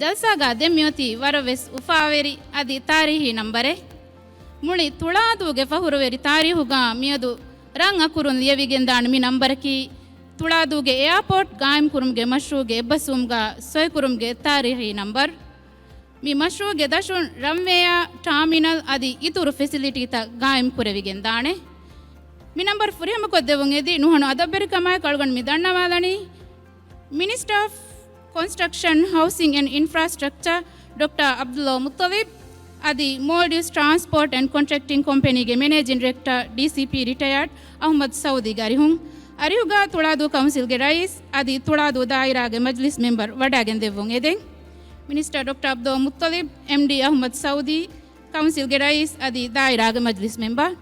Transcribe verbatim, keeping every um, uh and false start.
ޖަލްސާގަ ދެން މިއޮތީ ވަރަށްވެސް އުފާވެރި އަދި ތާރީހީ ނަންބަރެއް. މުޅި ތުޅާދޫގެ ފަހުރުވެރި ތާރީހުގަ މިއަދު ރަން އަކުރުން ލިޔެވިގެންދާނެ މި ނަންބަރަކީ، ތުޅާދޫގެ އެއާޕޯޓް ގާއިމްކުރުމުގެ މަޝްރޫޢުގެ އެއްބަސްވުމުގަ ސޮއިކުރުމުގެ ތާރީހީ ނަންބަރު. މި މަޝްރޫޢުގެ ދަށުން ރަންވޭއާ، ޓާމިނަލް އަދި އިތުރު ފެސިލިޓީތައް ގާއިމް ކުރެވިގެން ދާނެ. މި ނަންބަރު ފުރިހަމަކޮށްދެއްވުން އެދި ނުހަނު އަދަށްވެރިކަމާއެކު އަޅުގަނޑު މި ދަންނަވާލަނީ، މިނިސްޓަރ އޮފް ކޮންސްޓްރަކްޝަން، ހައުސިން އެންޑް އިންފްރާސްޓްރަކްޗަރ ޑޮކްޓަރ ޢަބްދުﷲ މުއްޠަލިބް އަދި މޯލްޑިވްސް ޓްރާންސްޕޯޓް އެންޑް ކޮންޓްރެކްޓިން ކޮމްޕެނީގެ މެނޭޖިން ޑިރެކްޓަރ، ޑީސީޕީ ރިޓަޔާޑް އަޙްމަދު ސައުދީގެ އަރިހުން. އަރިހުގަ ތުޅާދޫ ކައުންސިލްގެ ރައީސް އަދި ތުޅާދޫ ދާއިރާގެ މަޖްލިސް މެމްބަރު ވަޑައިގެން ދެއްވުން އެދެން. މިނިސްޓަރ ޑޮކްޓަރ ޢަބްދުﷲ މުއްޠަލިބް، އެމްޑީ އަޙްމަދު ސައުދީ، ކައުންސިލްގެ ރައީސް އަދި ދާއިރާގެ މަޖްލިސް މެމްބަރު.